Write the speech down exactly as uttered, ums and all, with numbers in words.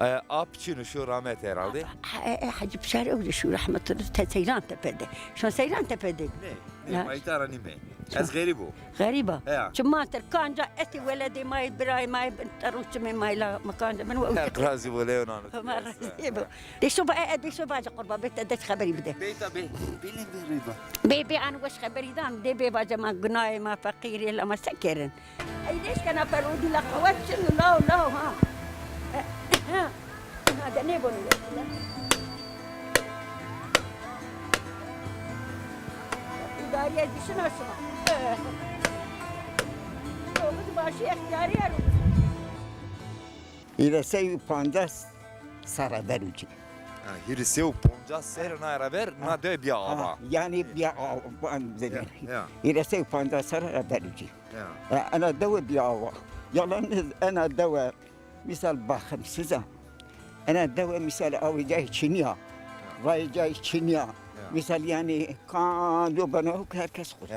E, ap çin o, şo ramet herhalde. Ha, e, e, Hacı Pişar öyle şu rahmetullah te Seyran Tepe'de. Şu an Seyran Tepe'de. Ne? Ne, ya. Baytara nime. Ez garibo. Gariba. Ya. Çi ma ter kanca eti weledê ma, birayê ma, teruçimê ma la ma kanca. Ben o. Hak razî bo, leonano. Ma razî bo. De şo ba, e, e, de şo ba, qurba bete de xeberi bide. Beyta be, bile be riba. Be, be, an weş xeberi dan, de be baca ma gunayê ma feqîrê la ma sekerin. Ey leşkena perwedî la qewet çin, lao, lao, ha. Ha, de nêbonî. Îdarîye dişina şima. Yoxud başî extîyarî ero. Hîrê sey û pancas serre ver ucî. Ha, hîrê sey û pancas serre na ra ver, na dewe bîya ava. Ha, yanî bîya ava, ya, ya. Hîrê sey û pancas serre ver ucî. Ya. E, ena dewe bîya awa. Yalan nî, ena dewe, mîsal, baximsiz a. Ena dewe, mîsal, awê cayê çinî ya. Ya. Rayê cayê çinî ya. Ya. Mîsal, yanî, kan do beno, her kes xo. Ya.